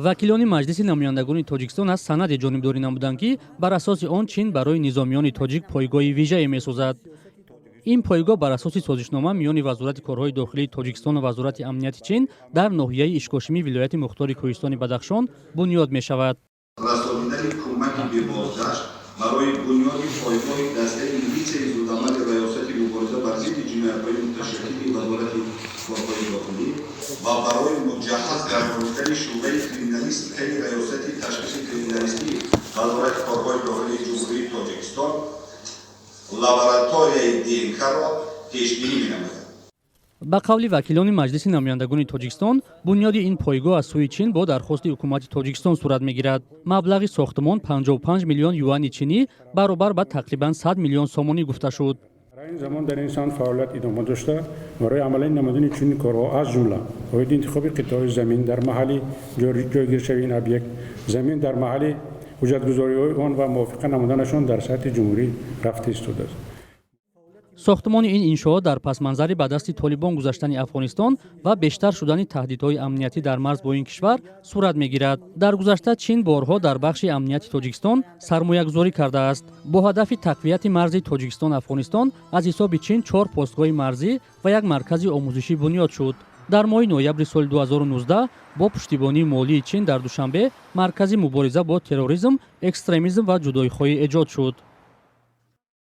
Вакилони Маҷлиси намояндагони Тоҷикистон аз санаде ҷонибдорӣ намуданд, ки бар асоси он Чин барои низомиёни тоҷик пойгоҳи вижае месозад. Ин пойгоҳ бар асоси созишнома миёни Вазорати корҳои дохилии Тоҷикистону Вазорати амнияти Чин дар ноҳияи Ишкошими вилояти мухтори Кӯҳистони Бадахшон бунёд мешавад. Расонидани кӯмаки бебозгашт барои бунёди пойгоҳи дастаи милитсияи зудамали Раёсати мубориза бар зидди ҷиноятҳои муташаккили Вазорати корҳои дохилӣ ва барои муҷаҳҳаз гардонидани шӯъбаи криминалистикаи Раёсати ташхиси криминалистии Вазорати корҳои дохилии Ҷумҳурии Тоҷикистон лабораторияи ДНК-ро пешбинӣ менамояд. Ба қавли вакилони Маҷлиси намояндагони Тоҷикистон, бунёди ин пойгоҳ аз сӯи Чин бо дархости ҳукумати Тоҷикистон сурат мегирад. Маблағи сохтмон 55 миллион юани чинӣ, баробар ба тақрибан 100 миллион сомонӣ гуфта шуд. Дар ин замон дар ин самт фаъолият идома дошта, барои амалӣ намудани чунин корҳо, аз ҷумла оиди интихоби қитъаҳои замин дар маҳалли ҷойгиршавии ин объект, замин дар маҳалли ҳуҷҷатгузориҳои он ва мувофиқа намуданашон дар сатҳи ҷумҳурӣ рафта истодааст. Сохтмони ин иншоот дар пасманзари ба дасти Толибон гузаштани Афғонистон ва бештар шудани таҳдидҳои амниятӣ дар марз бо ин кишвар сурат мегирад. Дар гузашта Чин борҳо дар бахши амнияти Тоҷикистон сармоягузорӣ кардааст. Бо ҳадафи тақвияти марзи Тоҷикистон Афғонистон аз ҳисоби Чин чор постгоҳи марзӣ ва як маркази омӯзишӣ бунёд шуд. Дар моҳи ноябри соли 2019 бо пуштибонии молии Чин дар Душанбе маркази мубориза бо терроризм, экстремизм ва ҷудоихоҳӣ эҷод шуд.